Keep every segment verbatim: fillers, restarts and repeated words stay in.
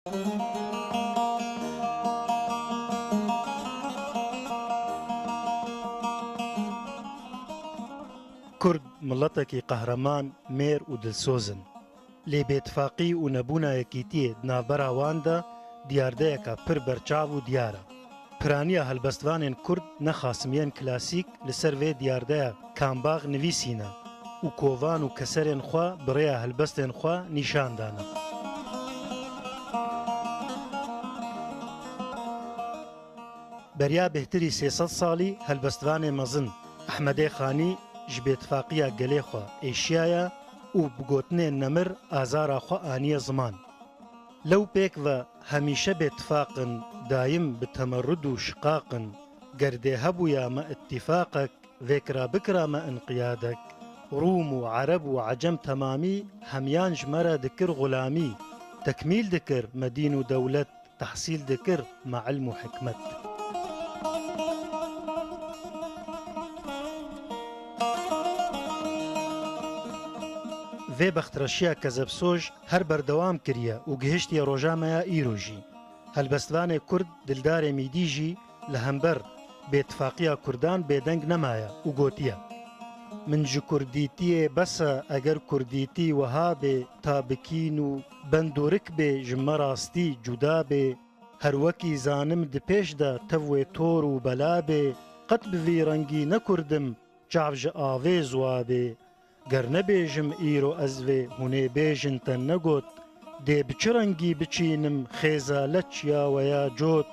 Kurd miletekî qehreman, mêr û dilsoz in. Lê bêtifaqî û nebûna yekîtiyê di navbera wan de diyardeyeka pir berçav û diyar e. Piraniya helbestvanên Kurd ne Xasimiyên klasîk li ser vê diyardeya kambax nivîsîne û kovan û keserên xwe bi rêya helbestên xwe nîşan dane. Beriya bêhtirî sê sed salî helbestvanê mezin Ehmedê Xanî ji bêtifaqiya gelê xwe êşiyaye û bi gotinên nemir azara xwe aniye ziman. Lew pêk ve hemîşe bêtifaq in, dayim bi temerrud û şiqaq in. Ger dê hebûya me îtîfaqek, vêkira bikira me înqiyadek. Rûm û Ereb û Ecem temamî hemiyan ji me re dikir xulamî. Tekmîl dikir me dîn û dewlet, tehsîl dikir me ilm û hikmet. Vê bextreşiya kezebsoj her berdewam kiriye û gihiştiye roja me ya îro jî. Helbestvanê Kurd Dildarê Mîdî jî li hember bêtifaqiya Kurdan bêdeng nemaye û gotiye, Min ji Kurdîtiyê bes e, eger Kurdîtî wiha bê, ta bi kîn û bend û rik bê, ji me rastî cuda bê. Her wekî zanim di pêş de tev wê tor û bela bê, qet bi vî rengî ne Kurd im, çav ji avê ziwa bê. Ger nebêjim îro ez vê, hûn ê bêjin te negot. Dê bi çi rengî biçînim xêza leç ya we ya cot?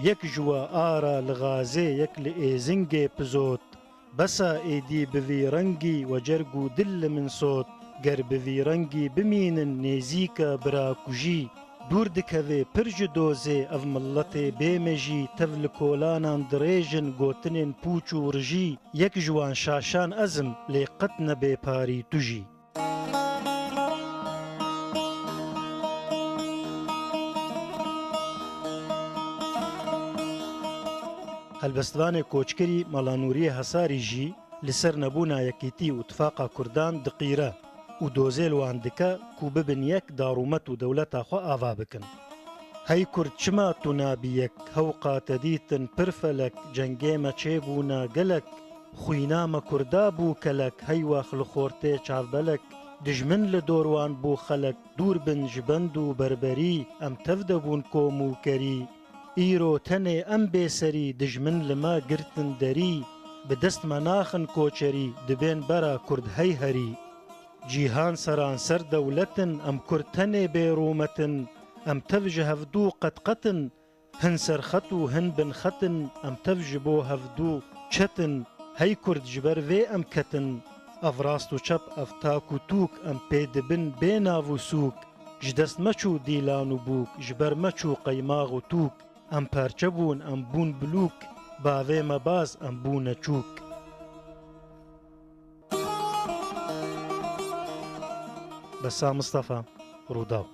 Yek ji we ara li xazê, yek li êzingê pizot. Bes e êdî bi vî rengî we cerg û dil li min sot. Ger bi vî rengî bimînin nêzîk e bira kujî. Dûr dikevê pir ji dozê ev miletê bêmejî, tev li kolanan dirêjin gotinên pûç û rijî. Yek ji wan şaşan ez im, lê qet ne bêparî tu jî. Helbestvanê koçkirî Mela Nûriyê Hesarî jî li ser nebûna yekîtî û tifaqa Kurdan diqîre û dozê li wan dike ku bibin yek, darûmet û dewleta xwe ava bikin. Hey Kurd, çima tu nabî yek? Hewqa te dîtin pir felek, cengê me çêbûna gelek. Xwîna me Kurda bû kelek, hey wext li xortê çavbelek. Dijmin li dor wan bû xelek, dûr bin ji bend û berberî, em tev de bûn kom û kerî. Îro tenê em bêserî, dijmin li me girtin derî. Bi dest me naxin koçerî, dibên bera Kurd hey herî. Cîhan seranser dewlet in, em Kurd tenê bêrûmet in. Em tev ji hevdû qet qet in, hin serxet û hin binxet in, em tev ji bo hevdû çet in. Hey Kurd, ji ber vê em ketin. Ev rast û çep, ev tak û tûk, em pê dibin bê nav û sûk. Ji dest me çû dîlan û bûk, ji ber me çû qeymax û tûk. Em perçe bûn, em bûn bilûk, bavê me baz, em bûne çûk. Besa Mistefa, Rûdaw.